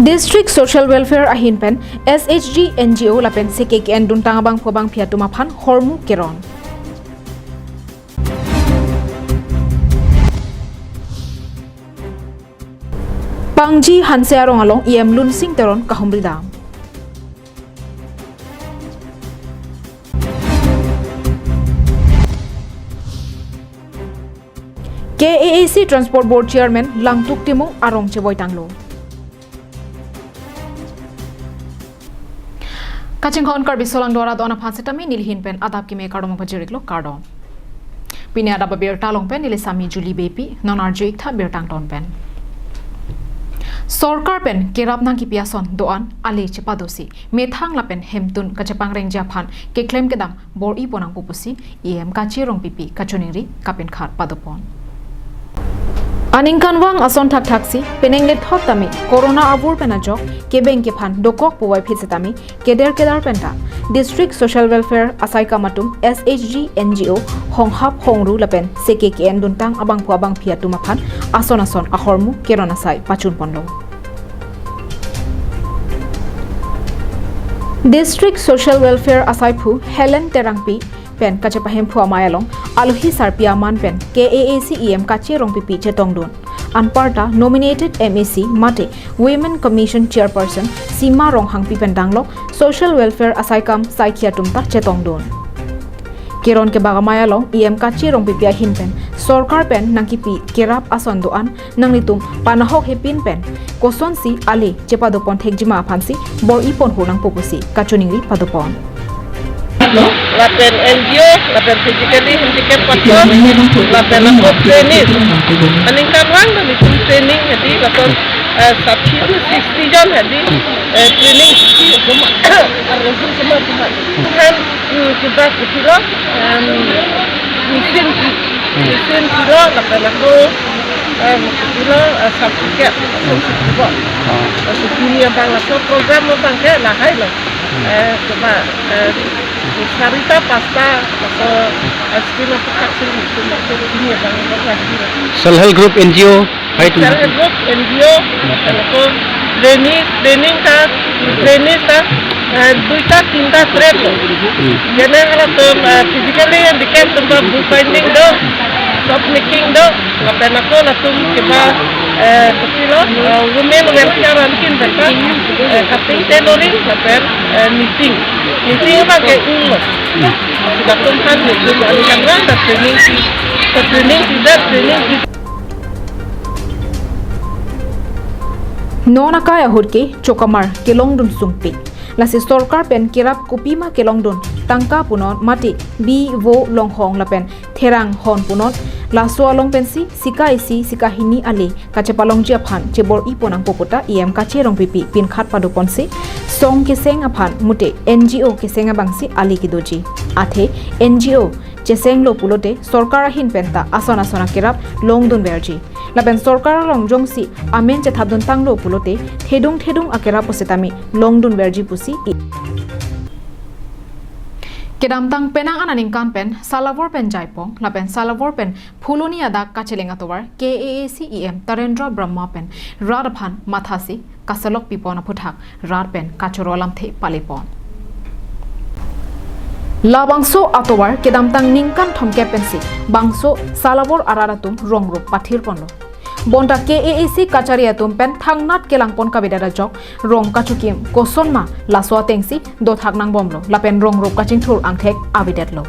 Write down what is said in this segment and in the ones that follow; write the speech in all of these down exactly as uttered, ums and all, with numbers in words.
District Social Welfare ahin pen S H G N G O lapen seke ke-enduntang abangphu abangphi atum aphan hormu keron. Pangji Hanse arong along E M Lunsing Teron kahumri dam. K A A C Transport Board Chairman Langtuk Timung arong chevoi tanglo. Kachinghon Karbi Solang Dwara don aphan setame nelihin pen adap keme kardom pajiriklo, kardom. Pini adap abirta along pen neli Sami Julie Beypi, non arju-ik tha birta angton pen. Sorkar pen kerap nangkipi ason do-an ale chepadosi methang lapen hemtun kachepangrengji aphan keklem kedam bor-ipon nangpo pusi E M Kache Rongpipi kachiningri kapinkhat padopon. Aningkanvang ason thakthaksi penang lethot tame corona avur pen ajok kebeng kephan dokok puvoiphit setame keder kedar penta District Social Welfare asaikam atum S H G N G O honghap hongru lapen seke ke-enduntang abangphu abangphi atum aphan ason ason ahormu keron asai pachunponlo. District Social Welfare asaiphu Helen Terangpi pen kachepahemphu amei along alohi sarpi aman pen K A A C E M Kache Rongpipi chetongdun. Anparta nominated M A C mate Women Commission Chairperson Sima Ronghangpi pen danglok Social Welfare asaikam saikhi atum ta chetongdun. Keron kebak amei along E M Kache Rongpipi ahin pen sorkar pen nangkipi kerap ason do-an nanglitum panahok hepin pen kosonsi ale chepadopon thekjima aphansi bor-ipon hur nangpo pusi kachiningri padopon. Lapen N G O, lapen physically handicap person, lapen ako training. Aningkanvang nanglitum training hedi lapen, eh, thirty to sixty jon hedi, eh, training. Kan, hmm, kita kutilo, em, mesin, mesin kilo, lapen ako, em, kutilo, eh, certificate, mesin kutilo. Laso pini abang laso program abang ke lahai lo. Eh, coba, eh, sarita pasta, laso, eh, skin of protection, itu laso pini abang lo lagi lo. Self help group N G O, hai tu. Self help group N G O, lapen ako training, training ta, training ta, eh, duita tinta trade lo. Hmm. Jene halatum, eh, physically handicap atum ta book binding do, soap making do, lapen ako latum kiba, eh, kutilo, eh, women welfare ankin beta, eh, cutting tailoring, lapen, eh, knitting. Knitting abang ke ung lo. Latum aphan nelitum aningkanvang ta training si, ta training si, ta training si. Non akai ahut ke chokamar kelongdun sungpik. Lasi sorkar pen kerap kopima kelongdun tangka punon mate bi vo longhong lapen therang hon punon. Laso along pensi sika isi sika hini ale kachepalongji aphan chebor-ipon nangpo puta E M Kache Rongpipi pinkhat padoponsi song keseng aphan mate N G O keseng abangsi ale kedoji. Athe N G O chesenglo pulote sorkar ahin penta ason ason akerap longdunverji. Lapen sorkar along jongsi amen chethapdun tanglo pulote thedung thedung akerap setame longdunverji pusi i. Kedamtang penang aningkan pen Salabor pen Jaipong lapen Salabor pen Phuloni adak kacheleng atovar K A A C E M Tarendra Brahma pen rat aphan mathasi kaselok pipon aphuthak rat pen kachoro alamthe palepon. Labangso atovar kedamtang ningkan thomkep pensi bangso Salabor arat atum rong rup pathirponlo. Bonta K A A C kachari atum pen thangnat kelangpon kavedet ajok rong kachokim kosonma laso atengsi dothak nangbomlo lapen rong rup kachingthur angthek avedetlo.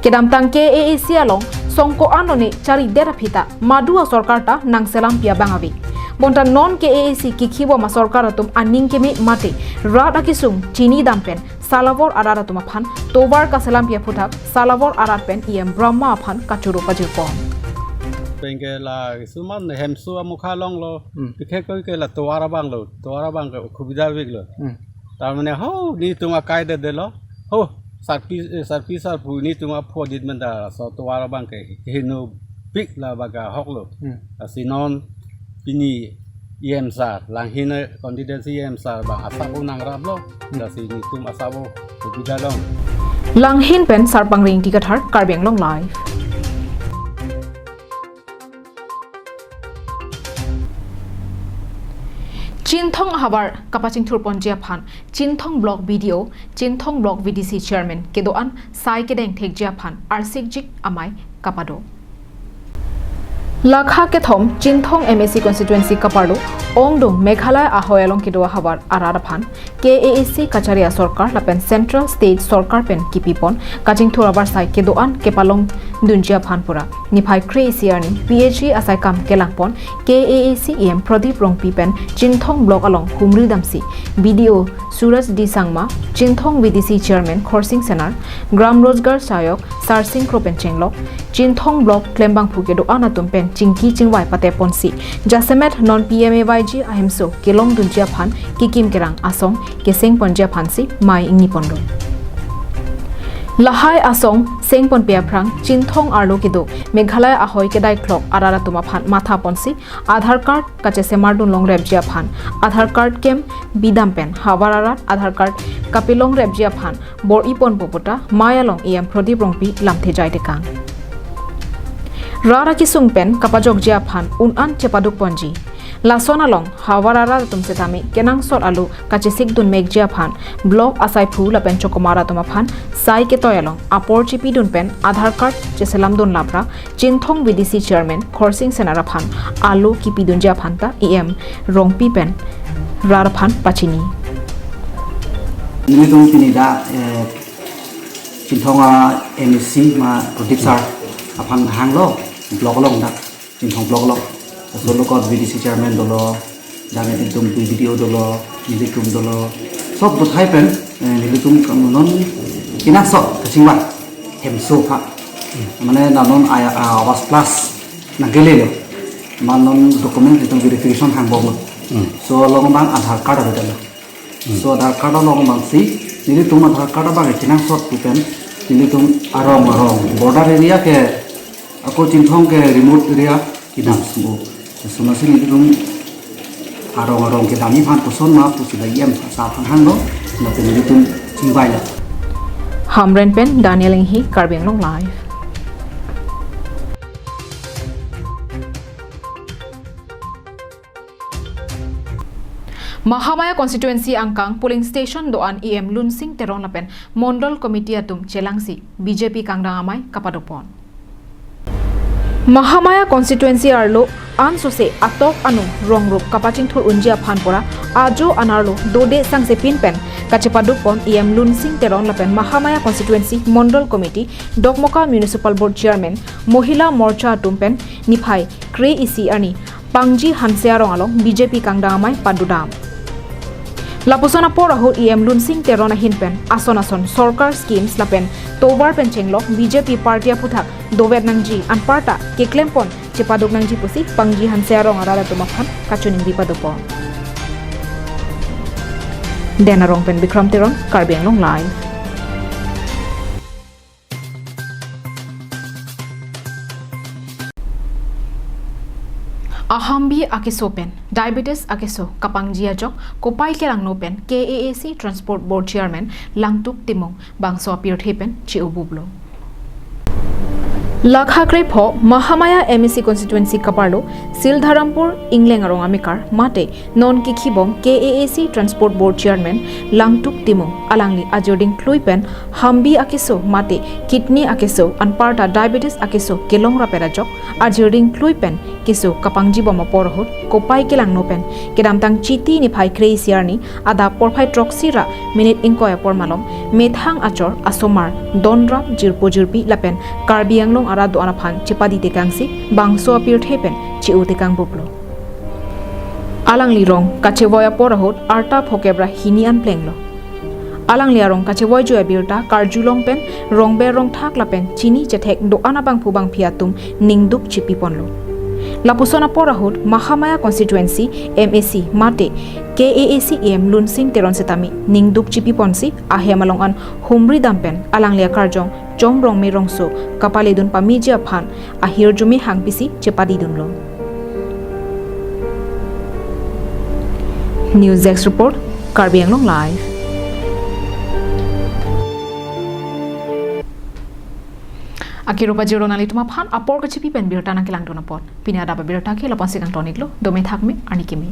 Kedamtang K A A C along song ko-an lone charidet aphi ta madu asorkar ta nangselampi abang ave. Bonta non K A A C kikhibom asorkar atum aning keme mate rat akesung chinidam pen Salabor arat atum aphan tovar kaselampi aphuthak Salabor arat pen E M Brahma aphan kachoro pajirpon. Penke la kisuman hemso amukha longlo. Hmm. Pikhek penke la tovar abang lo. Tovar abang ke khubida vik lo. Hmm. Tar mane ho netum akai dedetlo. Ho sarpi, eh, sarpi sarpo netum aphodit menda so tovar abang ke henopik la baga hoklo. Hmm. Lasi non pini E M sir, Langhin, eh, constituency E M sir ba asap nangraplo. Hmm. Lasi netum asap khubida long. Langhin pen Sarpangri Ingti Kathar, Karbi Anglong Live. Chinthong ahavar kapachingthur ponji aphan Chinthong Block B D O, Chinthong Block V D C Chairman kedo-an sai kedeng thekji aphan arsikjik amei kapado. Lakha kethom Chinthong M A C constituency kaparlo ongdung Meghalaya ahoi along kedo ahavar arat aphan K A A C kachari asorkar lapen Central State sorkar pen kipipon kachingthur avarsai kedo-an kepalongdunji aphan pura niphai kre-isi arni P H E asai kam kelangpon K A A C E M Pradip Rongpi pen Chinthong Block along humri damsi B D O Suraj D Sangma, Chinthong V D C Chairman Khorsing Senar, Gram Rojgar Sayok Sarsing Kro pen chenglok Chinthong Block klembangphu kedo-an atum pen chingki chingvai pateponsi jasemet non P M A Y G ahemso kelongdunji aphan kikim kerang asong kesengponji aphansi mei ingniponlo. Lahai asong sengponpe aphrang Chinthong arlo kedo Meghalaya ahoi kedai klok arat atum aphan mathaponsi Aadhaar card kachesemardun longrepji aphan Aadhaar card camp bidam pen havar arat Aadhaar card kapelongrepji aphan bor-iponpo puta mei along E M Pradip Rongpi lamthe jai tekang. Rat akesung pen kapajokji aphan un-an chepadukponji. Lason along havar arat atum setame kenangsot alo kachesikdun mekji aphan block asaiphu lapen chokomar atum aphan sai ketoi along apor chepidun pen Aadhaar card cheselamdun lapra Chinthong V D C Chairman Khorsing Senar aphan alo kipidunji aphan ta E M Rongpi pen rat aphan pachini. Nelitum pini dak, eh, Chinthong a M A C ma Pradip Sir aphan hanglo block along dak Chinthong block along. Laso lokot V D C chairman dolo, dak nelitum B D O dolo, nelitum dolo. Sob dothai pen, eh, nelitum kam non kenangsot kachingvai hemso ha. Mane na non aya, ah, Awas Plus nangkelelo. Ma non document nelitum verification hangbom. Hmm. So along abang Aadhaar card ada dolo. Hmm. So Aadhaar card along abangsi nelitum Aadhaar card abang kenangsot pu pen nelitum arong arong border area ke ako Chinthong ke remote area kedam subo. So masi nelitum arong arong kedamji aphan koson ma pusi la E M sa aphan hanglo, lapen nelitum chingvai la. Hamren pen Daniel Inghi, Karbi Anglong Live. Mahamaya constituency angkang polling station do-an E M Lunsing Teron lapen Mondol Committee atum chelangsi B J P kangdang amei kapadopon. Mahamaya constituency arlo ansose atok anung rongrup kapachingthur unji aphan pura ajo anarlo dode sangsepin pen kachepadukpon E M Lunsing Teron lapen Mahamaya constituency Mondol Committee, Dokmoka Municipal Board Chairman, Mohila Morcha atum pen niphai kre-isi arni Pangji Hanse arong along B J P kangdang amei padodam. Lapuson apor ahut E M Lunsing Teron ahin pen ason ason sorkar schemes lapen tovar pen chenglok B J P party aphuthak dovet nangji anparta keklempon chepaduk nangji pusi Pangji Hanse arong arat atum aphan kachiningri padopon. Den Arong pen Bikram Teron, Karbi Anglong Live. Ahambi akeso pen diabetes akeso kapangji ajok kopai kelangno pen K A A C Transport Board Chairman Langtuk Timung bangso apirthe pen che-obublo. Lakha krepho Mahamaya M A C constituency kaparlo Sildharampur Ingleng arong amekar mate non kikhibom K A A C Transport Board Chairman Langtuk Timung alangli ajirding klui pen hambi akeso mate kidney akeso anparta diabetes akeso kelong rapet ajok ajirding klui pen keso kapangjibom apor ahut kopai kelangno pen kedamtang Chiti niphai kre-isi arni adap porphai throksi ra minute ingkoi apor malom methang achor asomar donrap jirpo jirpi lapen Karbi Anglong arat do-an aphan chepadi tekangsi bangso apirthe pen che-o tekangbublo. Alangli rong kachevoi apor ahut arta phokep ra hini an plenglo. Alangli arong kachevoi joi abirta karjulong pen rongber rongthak lapen chini chethek do-an abangphu bangphi atum ningduk chipiponlo. Lapuson apor ahut Mahamaya constituency M A C mate K A A C E M Lunsing Teron setame ningduk chipiponsi ahem along an humri dam pen alangli akarjong Chomrong Merongso kapaledun pameji aphan ahirjume hangpisi chepadidunlo. News Desk Report, Karbi Anglong Live. Akiro pajirlo nanglitum aphan apor kachipi pen birta nangkelangdun apot. Pini adap abirta ke lapu-ansi kangtoniklo, dome thakme, arni keme.